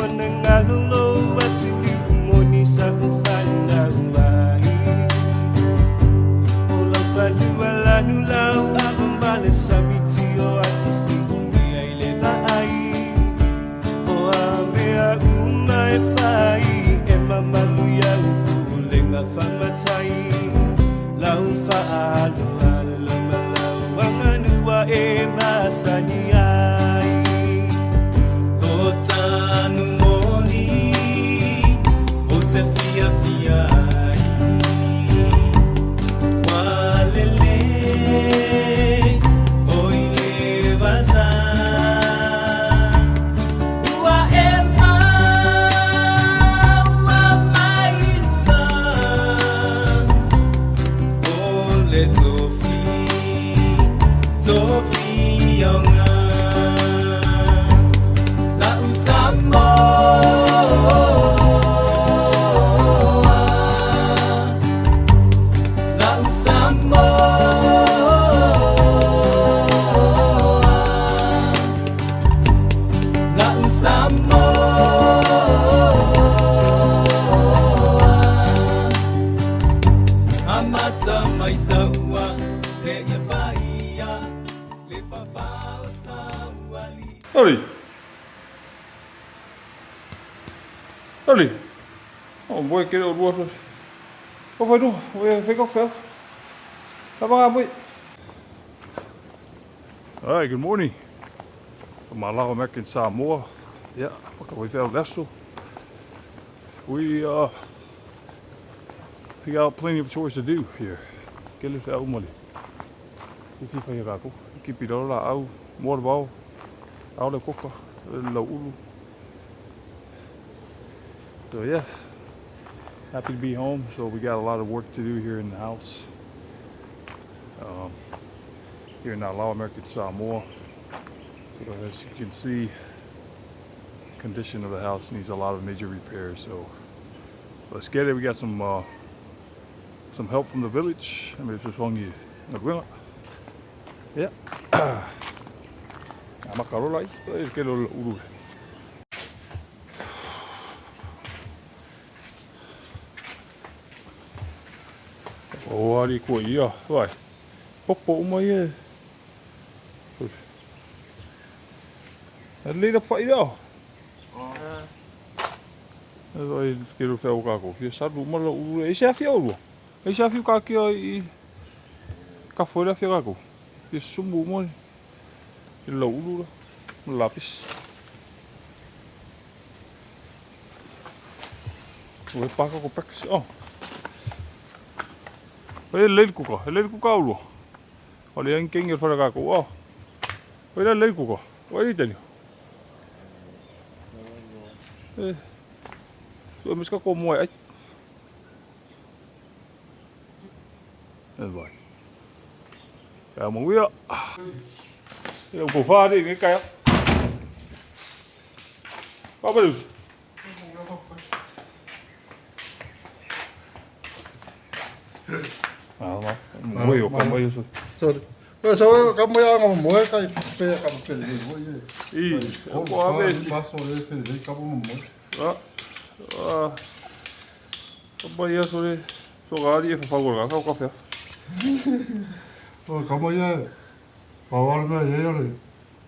Ona galo lou atunuu moni sa ou fanau ai. O lau fanua lanu lau ava ma le sami tio ati siumia i le vaai. O a mea uma e fai e mamalu iau pulega faamatai. Lau faaaloalo ma lau aganuu e masani ai. O tanu moni o te fiafia ai. Ua lelei o i le vasa. Ua e maua mai luga o le tofi, tofi aoga. La'u Samoa, la'u Samoa, la'u Samoa. Amata mai saua seia paia le fafao sauali. Howdy. Howdy. Oh boy, get it water. Oh, vai do. Vai vai go fell. All right, good morning. From Malawa American Samoa. Yeah, we found vessel. We got plenty of chores to do here. Get it out money. Keep it all out. More about out of coca. So yeah, happy to be home. So we got a lot of work to do here in the house. Here in Lalau, American Samoa. So as you can see, condition of the house needs a lot of major repairs. So let's get it. We got some help from the village. I mean, it's just on you. Yeah. Amakarola, get a little. O ari ko ia, vai. Popo uma ia. E leira whai reo. E vai ke ro whea o kako. Kia saru uma la uru. E se awhi au rua. E se awhi ka kia i ka whaira awhi kako. Kia sumu uma i la uru la. Lapis. O e pāka ko practice. Oh. E leir kuka. E leir kuka au rua. O le angi kengi o whara kako. Oh. O le leir kuka. O e tani. E. So mis ka ko moe ai. E vai. Ka mo ia. E ko whare nge kaya. Papa dus. Ah, mo yo ka mo yo. Sorry. So ka mo ya ngo mo ka i fe ka mo fe le mo ye. I ko ave. Paso le fe le ka mo mo. Ah. Ah. Ko ia so le so ga ri e fa fa ka ka fe. O ka mo ye. Pa wa me ye yo le.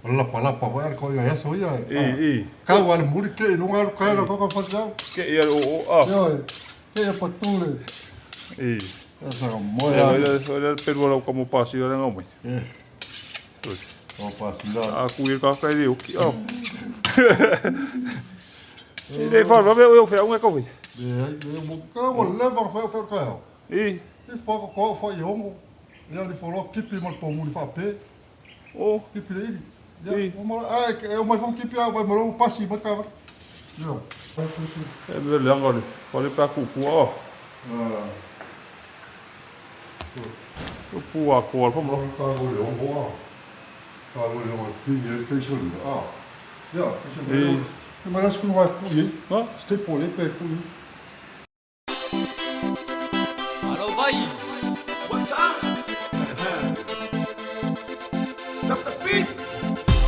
La pa la pa wa ko ya so ya. I i. Ka wa le muri ke no ga ka ka ka fa ja. Ke ia o a. Yo. Ke ya pa tu le. I. Esa ka mo E ya. oi le peru lau ka mo pasi o le ngau mai. E. O pa si la. A ku i ka kai le oki. Oh. I le fa va o fe au ka fe. E e mo ka wa le va fa fa ka. I. I fa ko fa i hongo. Ia ni folo kipi mo po muri fa pe. O. Kipi le ili. Ia, o ma ai e o mai fo kipi a vai mo pasi mo ka. Ia. E me le anga le. Fa le pa ku fu o. Ah. O pu a ko al fa mo. Ka go le hongo a. Ka go le hongo pi e facial a. Ia, facial. E ma ras ku wa ku i. Ha? Step po le pe ku i. Alo vai. One time. Drop the beat.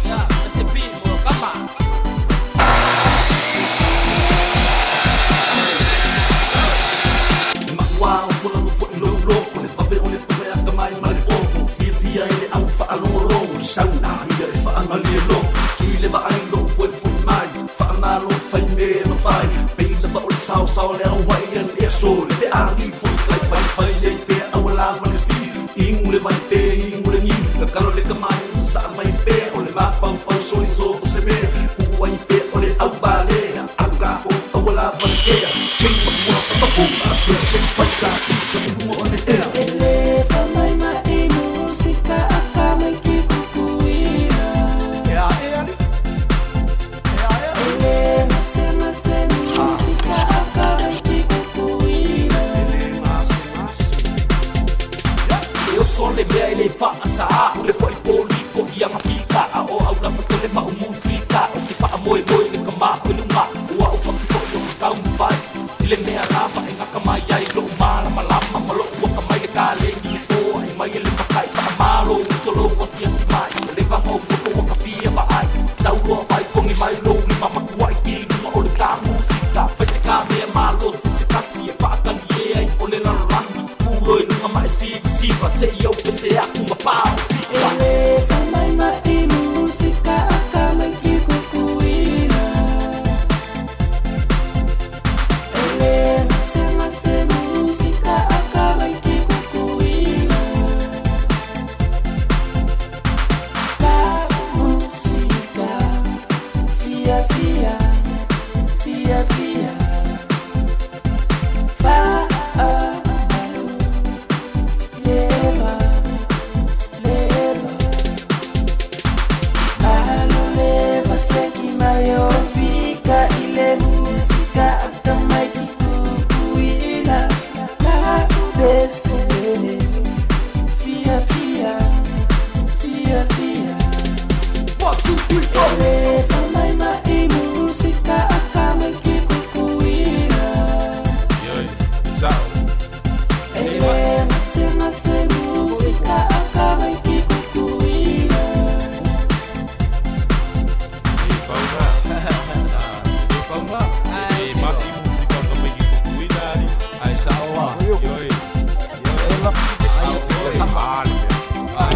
Ya, ese beat mo kapa. mea e mafai. Pei lava o le saosao le au ai a le aso le pe ali fo kai fai fai ai pe aua lava le fi. Igu le vai pe igu le niu Kakalo le kamai sa sa mai pe o le mafaufau soli so o se mea Ku ai pe o le au vale Alu ka o aua lava le kea Ching ma mua pa pa pa pa Ching fai ka ka mua o le ea. Eleva mai mai musika aka mai ki kukuina. Ea ea li Ea ea. Ele mase mase musika aka mai ki kukuina. Ele mase mase. E oso le mea e le faasa U le foi poli ko ia mapika A o au la pasole ma umu fika O ke paa moe moe le ka maho i lunga Ua o whaki foi o ka kau mawhai I le mea lava e ngaka mai ai Lo malama lama ma lo ua ka mai le ka le ki le foa E mai e le makai wha malo Uso lo wasi asi mai Le vanga o kofo wa ka fia wa ai Sau loa vai kongi mai lo lima makua i ki lunga o le ka musika Fai se ka mea malo se se kasi E whaakali e ai o le lalolagi Kulo i lunga ma e siva siva Se i au pese aku ma pao fika. Eleva mai mai musika aka mai ki kukuina. Ele mase mase musika aka mai ki kukuina. Ka musika fia fia fia fia fa a malo leva leva malo leva seki mai o fika ile musika aka mai ki kukuina. Ka besele fia fia fia fia. 1, 2, 3, 4. Eleva mai mai musika aka mai ki kukuina. Yoi, sao. Ele mase mase musika aka mai ki kukuina. E pauna. E pauna. E mati musika ka mai ki kukuina ari. Ai sao a. Yoi. Yoi. Ali. Ai.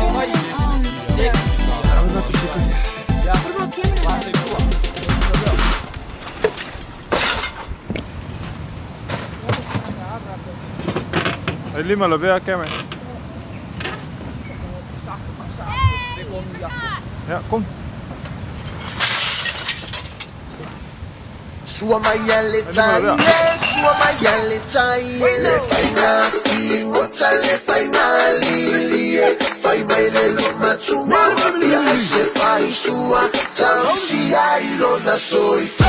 Ai lima la vea kame. Ja, kom. Sua mai le tai, sua mai le tai, le fai na fi, ota le fai na li, fai mai le lo matsuma, ya se fai sua, tau si ai lo na soi fi.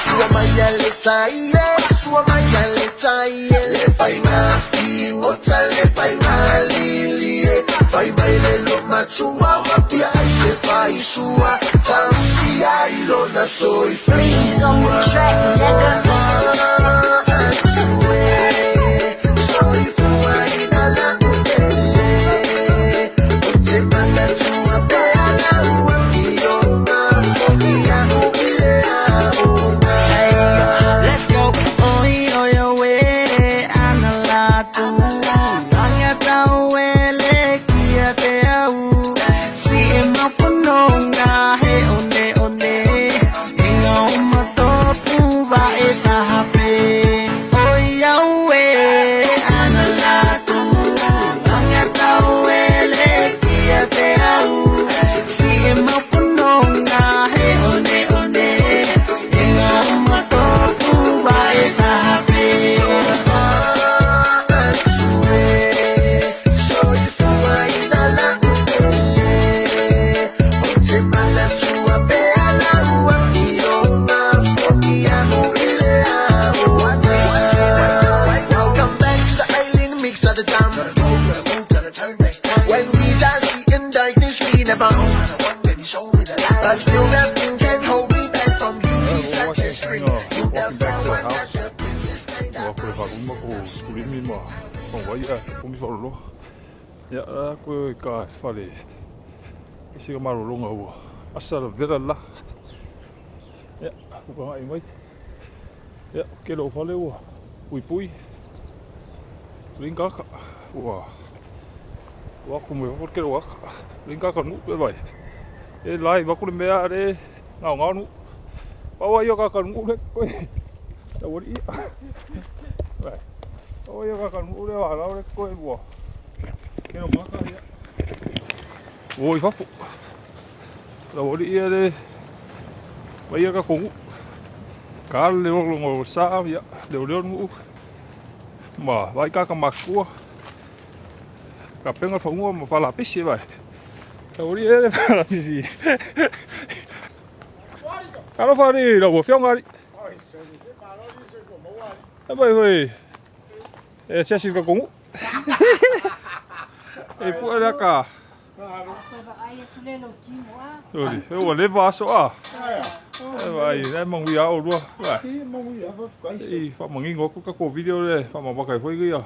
Sua mai le tai, sua mai le tai, le fai na fi, ota le fai na li, fai mai le lo matsuma, ya se fai sua, tau si ai lo na soi fi. Freeze on the track, nigga. Let's go. Oi oi oe analatu. Anga tau ele kia te au. Si e mafononga he one one. Inga o matopu va e tahape. Oi au e analatu. Anga tau ele kia te au. Si e mafononga he one one. Inga o matopu va e tahape. Welcome back to the island mix of the time. When we just see in darkness, we never. But still nothing can hold me back from beauty such as spring. You the Walking back to the flower, house. not the princess. And Ua koe whakumma ko skulimi ma wai a kumi wharolo. Ia a koe ka whare. Isi ka marolonga ua. Asa la vera la. Ia, uka ngai mai. Ia, ke lo whale ua. Pui pui. Ringa ka. Ua. Ua kumu e whakor ke lo aka. Ringa ka nu pe vai. E lai wakure mea re. Ngau ngau nu. Pau ia o ka nu'u le koe tauali'i. Pau ia o ka nu'u le o le koe ua keno maka ia. Ua i fafo. Tauali'i ia le vai ia ka nu'u. Ka le olo ngo sa ia le leo nu'u. Ma vai ka ka makua. Ka penga whaunga ma whalapisi vai. Tauali'i ia le whalapisi. Alofa ni lau afioga ali. E pai foi. E se asi ka kongu. E pu ala ka. Oi, e ua leva aso a. E vai, e mangu ia o lua. Vai. I fa mangingo aku ka ko video le fa mabaka foi ia.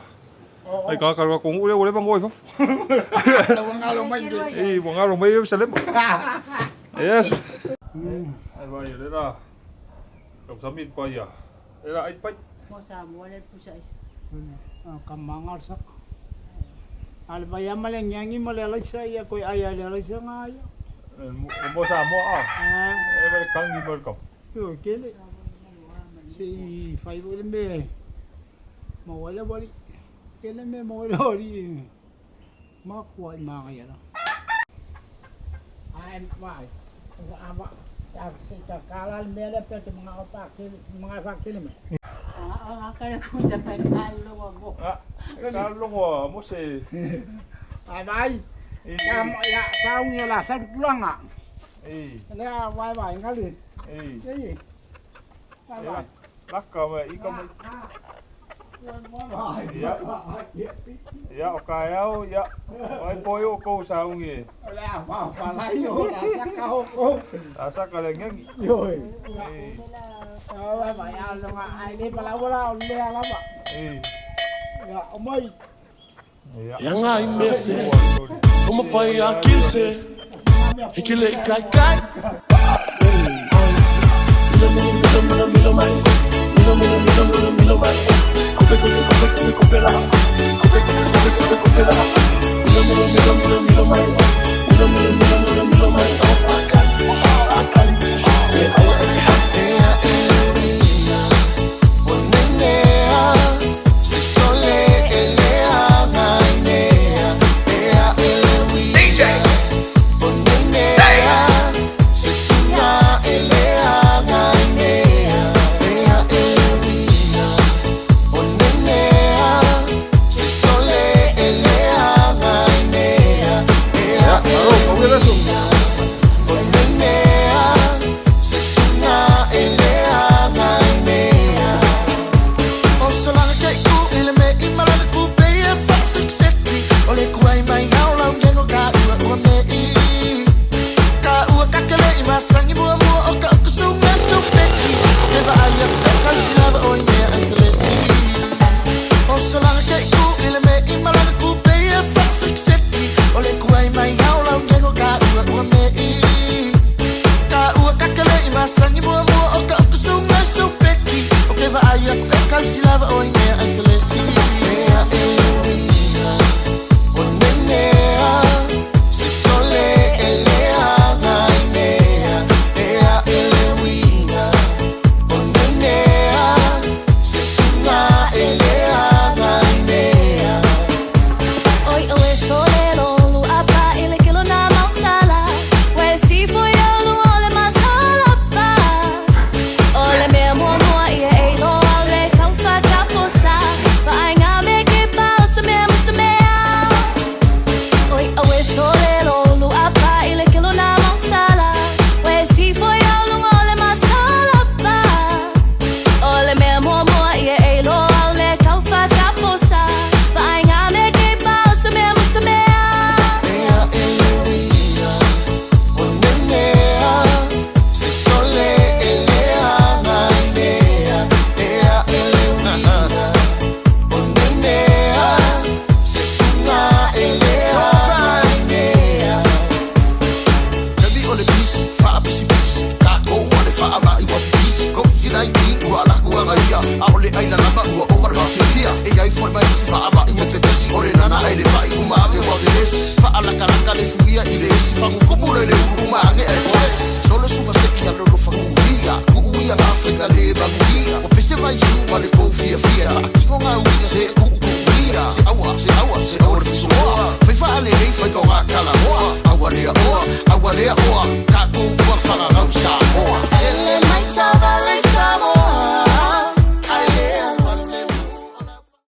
Ai ka ka kongu le ua leva ngoi fafo. I ua ngalo mai e salema. Yes. Ai vai le ra. Kau samit pa ia. Le ra ai pai. Mo sa mo le pusa isa. Ka mangal sak. Al vai amale nyangi male alaisa ia koi ai ale alaisa nga ia. Mo sa mo a. E vai kangi mo ka. Yo kele. Se fai le me. Ma wala wali. Kele me ma wala wali. Ma kuai ma ya la. Ai vai. Ava ta se ta kala me le pe te mga opa kele mga fa kele me. Ah, ah, kana ku sa pa kalo mo. Ah, kalo mo mo se. Ai vai. Ya ya saung ya la sa pulanga. Eh. Le vai vai ngali. Eh. Eh. Vai vai. Laka me i ka mai. Ia. Ia o ka au ia. Vai poi o kou saungi. Le fa fa la yo la sa ka ho ko. La sa ka le ngangi. Yo. Eh. Vai vai a lo ai le pala wala le ala ba. Eh. Ya o mai. Ia. Ia ngai mese, o mawhai a kise, e ki le kai kai. Milo milo milo milo milo mai, milo milo milo milo milo mai. Kope kope kope kope kope la, kope kope kope kope kope la. Milo milo milo milo milo mai, milo milo milo milo milo mai. Akan akan se awa e ha. Oi oe sole lo lu apa ile kilo na mautala. We si fo yo lu ole masala pa. Ole mea mua mua ia e lo ale taufa ka posa. Pa ai ngā me ke pa o se mea mo se mea. Oi oe sole lo lu apa ile kilo na mautala. We si fo yo lu ole masala pa. Ole mea mua mua ia e lo ale taufa ka posa. Pa ai ngā me ke pa o se mea mo se mea. Fai ka le manuia. Ua pese vaisu ma le kou fiafia. Faatino gauiga se tuutuuia. Se aua, se aua, se aua le fisoa. Fai faalelei fai toga talanoa. Aua lea oa, aua lea oa. Tatou ua fagagau Samoa.